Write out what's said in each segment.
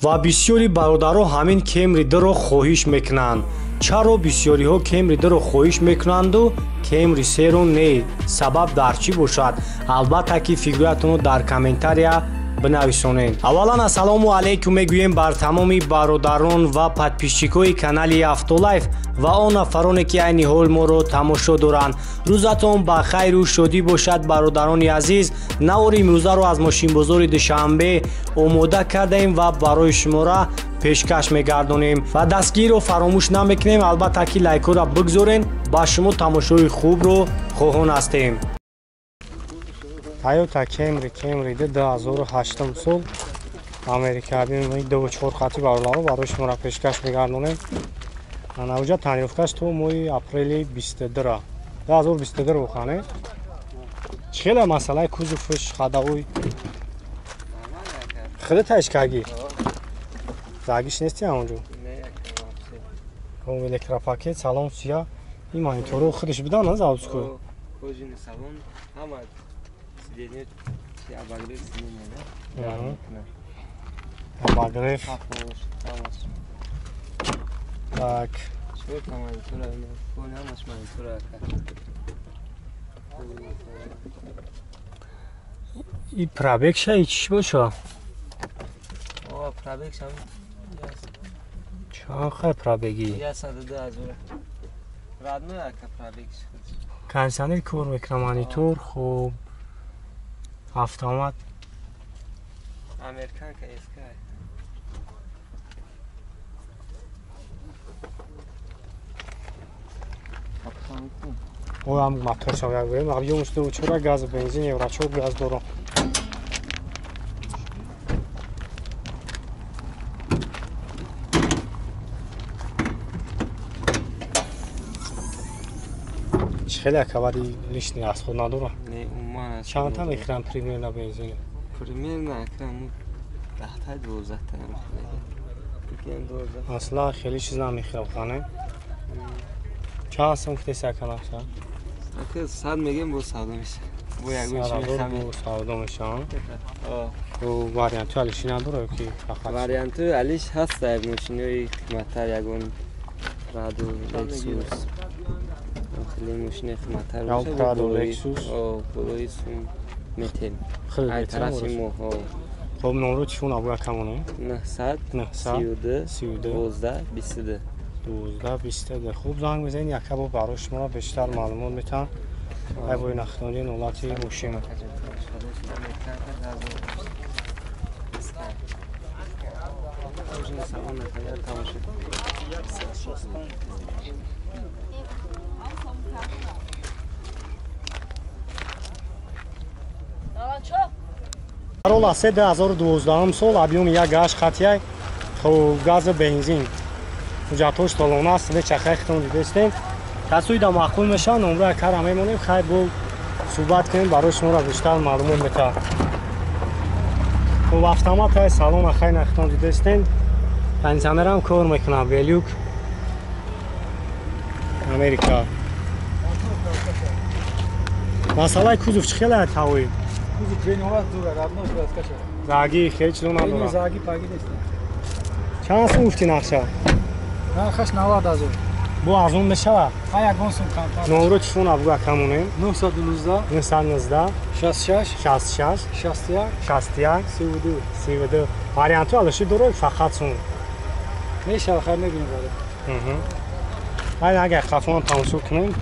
Ва бисёри бародаро ҳамин Camry 2-ро хоҳиш мекунанд. Чаро бисёриҳо Camry 2-ро хоҳиш мекунанду Camry 3-ро не? Сабаб дар чӣ бошад? Албатта ки фикрҳоятонро дар комментария бинависонед. Аввалан ассалому алайкум мегӯем бар тамоми бародарон ва подписчикои канали Автолайф ва он нафароне ки айни ҳол моро тамошо доранд. Рӯзатон ба хайру шодӣ бошад, бародарони азиз. Навори имрӯзаро аз мошинбозори Душанбе омода кардаем ва барои шуморо пешкаш мегардонем ва дастгириро фаромӯш намекунем. Албатта ки лайкҳоро бигзорен. Ба шумо тамошои хубро хоҳон ҳастем. Toyota Camry 2008 сол Америка 2.4 хати бародаро барои шуморо пешкаш мегардонем. Навҷа тонировкаш то моҳи апрели 22 2022 бухане. Чӣ хеле масъалаи кузовш ходовой худаташ каги? Загиш нести онҷо? Электропакет, салон сия, ин мониторо худаш бидан на заводской. Кожаный салон, ҳама сиденье, обогрев сиденья, да? Обогрев. Так. И пробег ша чӣ боша? О, пробег ша. Чанд хай пробеги? 102 ҳазор. Родной ака пробег. Кондиционер кор мекунам, монитор, хуб. Автомат. Американка СК. Ой, ам мотор шав як гӯем. Объёмш 2.4 газ, бензин, евро 4 газ дорам. Хеле акавади лишний расход надорам. Не, умуман. Чанд та мехӯрам примерно бензин? Примерно акрам 10 12 та мехӯрам. Асла хеле чиз намехӯрам хане. Чанд сум гуфтеси ака нақша? Ака 100 мегем, бо савдо меша. Бо ягон чи мехӯрам. Бо савдо меша. О, варианту алиши надора ки фақат? Варианту алиш ҳаст, як мошинои қиматтар, ягон Prado, Lexus. Хеле мошини қиматтар бошад. Prado, Lexus. О, болои сум метем. Ай тарафи мо. Хоб, номро телефон абу акамона? 900 32 12 22 12 22. Хуб, занг мезанед, яка бо барои шуморо бештар маълумот метаҳам. Ай бои нахтони нолати мошина. Corolla 2012 сол, объёми 1.8 хатияй, хоб газу бензин. Ҳуҷҷатҳош толона аст, чахай хитон дидестем. Касои да маъқул мешаванд, номро якара мемонем, хай бо суҳбат кунем, барои шуморо бештар маълумот метаҳад. Хоб, автомат ай салон ахай нахитон дидестем. Кондиционерам кор мекунад, Велюк Америка. Масъалаи кузов чӣ хеле тавои? Кузов бениҳоят зура, родной краскаша. Заги хеле чизо надорад. Заги паги нест. Чанд сум гуфтӣ нақша? Нархаш 90 ҳазор. Бо арзон мешавад? Ҳа, ягон сум камтар. Номро телефон абу акамонем? 919 919 66 66 61 61 32 32. Варианту алиши дорад фақат сум. Мешавад, хайр мебинем баъд. Ай агар хафон тамошо кунем.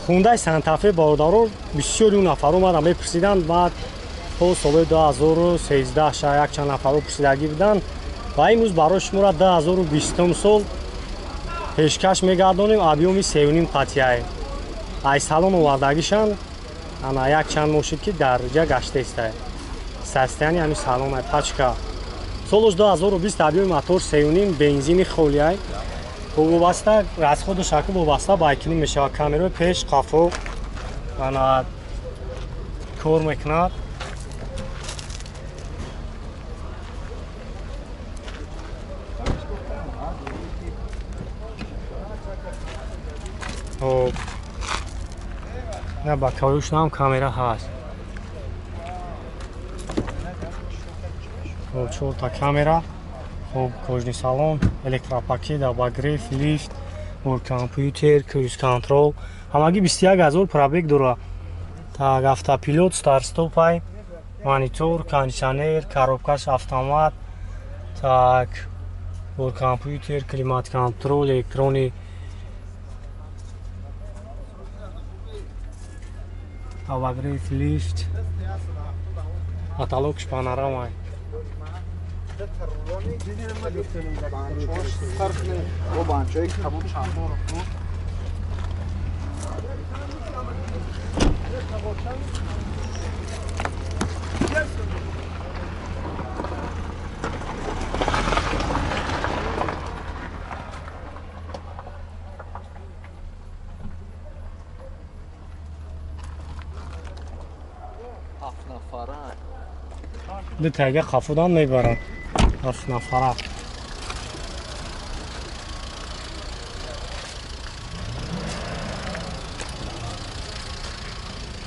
Хундай Сантафе бародаро бисёри нафар омада мепурсиданд. Баъд то соли 2013 ша якчанд нафарро пурсидагӣ буданд ва имрӯз барои шуморо 2020 сол пешкаш мегардонем. Объёми 3.5 қатияй. Ай салон овардагишанд ана якчанд мошин ки дар ҷа гаштаистай. Состояние ҳамин салон ай пачка. Солаш 2020 объёми мотор 3.5 бензини холиай. Вобаста расходу шакл вобаста ба айкинӣ мешавад. Камераи пеш қафо ана кор мекунад. Хоб. На боковоюшам камера ҳаст. Хоб, чорта камера. Хоб, кожный салон, электропакет, обогрев, лифт, компьютер, круиз-контрол. Ҳамагӣ 21000 пробег дора. Так, автопилот, старт-стопай, монитор, кондиционер, коробкаш автомат. Так, компьютер, климат-контрол, электронный обогрев, лифт, потолок панорама. Ду тайга қафудан мебарад. 7 нафара.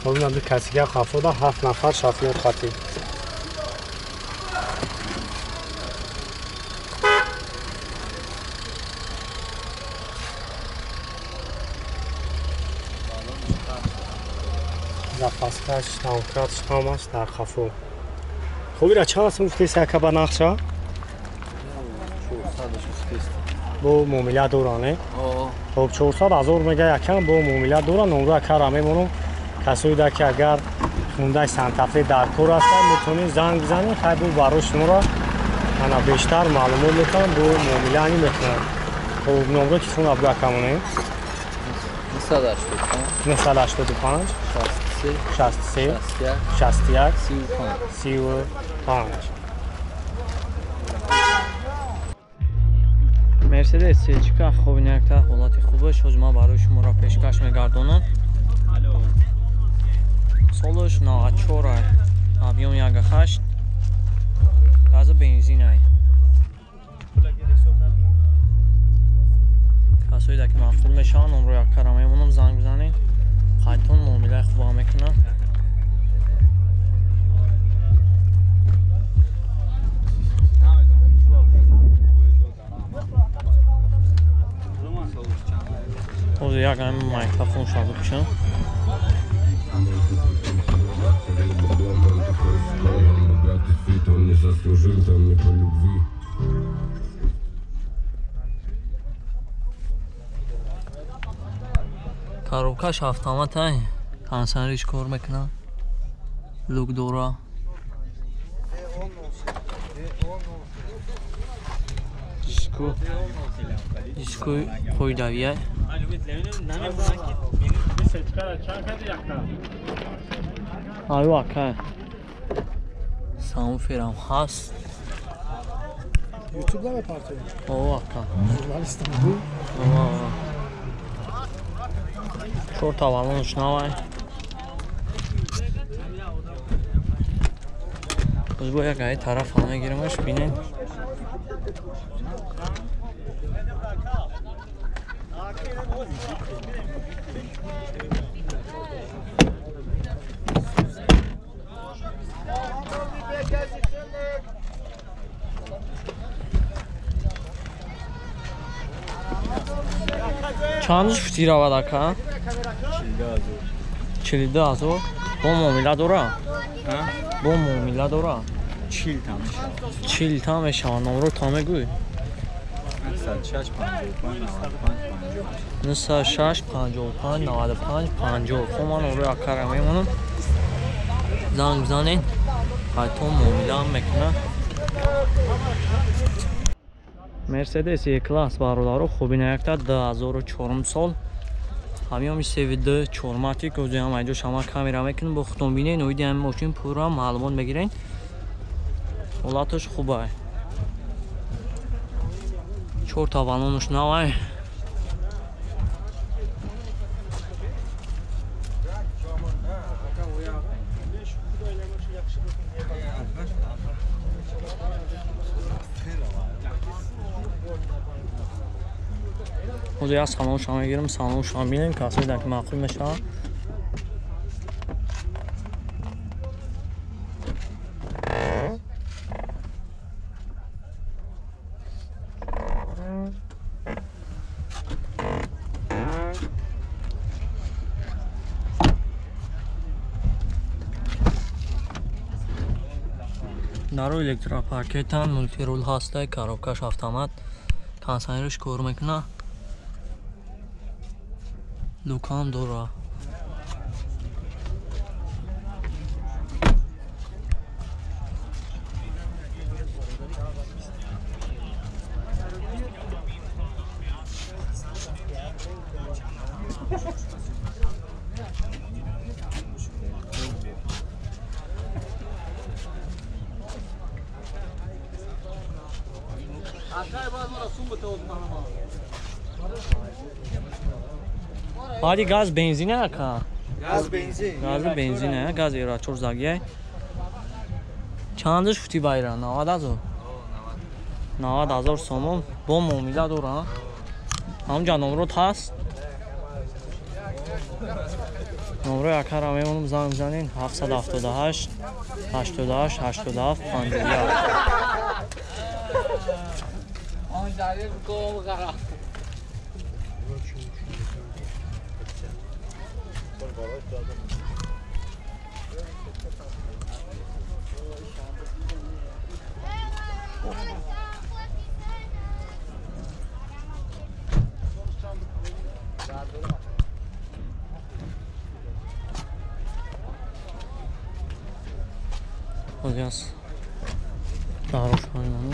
Хоб, ду касига қафуда 7 нафар шофёр хати. Запаскаш, тамкрат, ҳамаш дар қафо. Хоб, ира чанд сум гуфтеси ака ба нақша? Бо муомила дора, не? Хоб, 400,000 мега якам бо муомила дора, номро акара мемонам. Касое да ки агар Хундай Санта-Фе дар кор ҳастанд, метавонед занг бизанед, хай бо барои шуморо ана бештар маълумот метавонам, бо муомила ани метавонам. Хоб, номро телефон абгу акамонем. 985 63 61 35. Мерседес С-чка хоб, инакта ҳолати хубаш ҳоз ман барои шуморо пешкаш мегардонам. Солаш 94, объем 1.8, газа бензин. Касоида ки маъқул мешаванд, онро яккара мемонам, занг бизанед. Қайтон муомилаи хуба мекунам. Ҳозир як ҳамин микрофон шаб бикушам. Коробкаш автомат ай, кондиционериш кор мекунад, люк дора. Дискои қоидавиай. Аю ака. Самуферам ҳаст. Ютубда мепартоӣ? О, ака. Журналистам бу? Чорта балонш навай. Боз бо як ай тараф ҳама мегирамаш, бинед. Чанд фути равад ака? 42,000. Бо муомила дора? Бо муомила дора? 40 та мешавад. 40 та мешавад. Номро та мегӯй? 906 55 95 50. 906 55 95 50. Хоб, ман номрои акара мемонам. Занг бизанед. Қайтон муомила мекунад. Мерседес Е-класс бародаро, хуб, ина якта 2004 сол. Ҳамёми CV2 чорматик, ози ҳам айҷо шама камера мекунем, бо худтон бинед, оиди ҳамин мошин пурра маълумот мегиред. Ҳолаташ хубай. Чорта балонаш навай. Ҳозир як салоншам мегирам, салоншам бинем, касои дар ки маъқул мешавад. Даро электропакетан, мултирул ҳастай, коробкаш автомат, консайнерш кор мекуна. Лукам дора. Баъди газ бензин ака? Газ бензин. Газ бензин, газ евро 4 загия. Чандаш фути байра? 90 000. 90 000 сомон бо муомила дора. Ҳамҷа номрот ҳаст? Номрои акара мемонам, занг занин 778 88 87 51. Ҳозир дарошҳои ману.